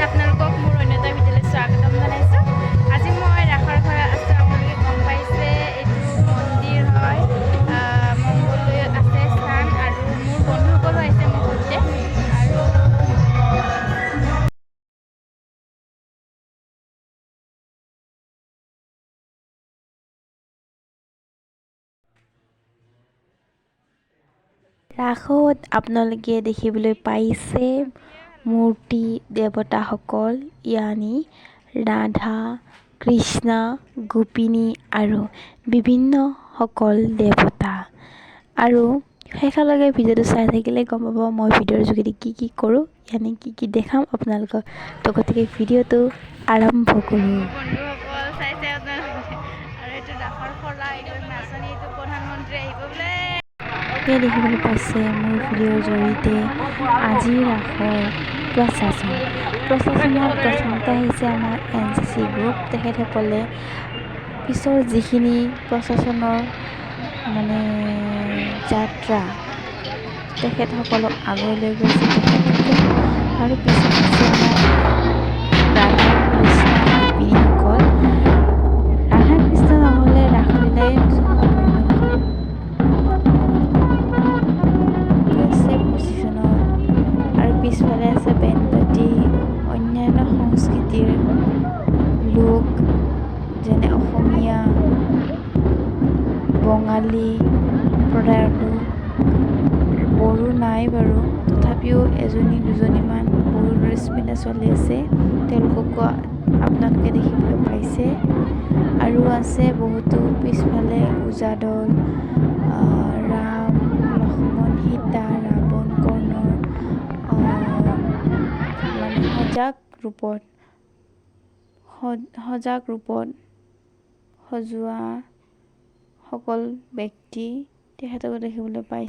আপোনালোকক মোৰ অন্য এটা ভিডিঅ'লৈ স্বাগতম জনাইছোঁ। আজি মই ৰাসৰ ঘৰত আছোঁ। আপোনালোকে গম পাইছে, এইটো মন্দিৰ হয়, মংগলদৈত আছে স্থান। আৰু মোৰ বন্ধুসকলো আহিছে মোৰ সৈতে। আৰু ৰাসত আপোনালোকে দেখিবলৈ পাইছে মূৰ্তি দেৱতাসকল, ইয়ানি ৰাধা কৃষ্ণ, গোপিনী আৰু বিভিন্নসকল দেৱতা। আৰু শেষলৈকে ভিডিঅ'টো চাই থাকিলে গম পাব মই ভিডিঅ'ৰ যোগেদি কি কি কৰোঁ, ইয়ানি কি কি দেখাম আপোনালোকক। তো গতিকে ভিডিঅ'টো আৰম্ভ কৰোঁ। বন্ধুসকল, চাইছে আপোনালোকে। আৰু এইটো ৰাসৰ খলা, এইটো নাচনী, এইটো প্ৰধানমন্ত্ৰী আহিব বোলে। এতিয়া দেখিবলৈ পাইছে মোৰ ভিডিঅ'ৰ জৰিয়তে আজিৰ ৰাসৰ প্ৰশাসন। প্ৰশাসনত প্ৰথমতে আহিছে আমাৰ এনচিচি গ্ৰুপ। তেখেতসকলে পিছৰ যিখিনি প্ৰশাসনৰ মানে যাত্ৰা, তেখেতসকলক আগুৱাই লৈ গৈছে তেখেতলোকে। আৰু পিছত আছে আমাৰ ৰাধা কৃষ্ণ গোপিনীসকল। ৰাধা কৃষ্ণ নহ'লে ৰাসলীলাই সম্পূৰ্ণ হৈ আছে প্ৰচেচনত। আৰু পিছফালে আছে বেণ্ড পাৰ্টি, অন্যান্য সংস্কৃতিৰ লোক, যেনে অসমীয়া, বঙালী সম্প্ৰদায়ৰ লোক। বড়ো নাই বাৰু, তথাপিও এজনী দুজনীমান বড়ো ড্ৰেছ পিন্ধা ছোৱালী আছে, তেওঁলোককো আপোনালোকে দেখিবলৈ পাইছে। আৰু আছে বহুতো পিছফালে ওজা দল, ৰাম, লক্ষ্মণ, সীতা, ৰাৱণ, কৰ্ণৰ মানে সজাগ ৰূপত সজোৱা সকল ব্যক্তি, তেখেতকো দেখিবলৈ পাইছে।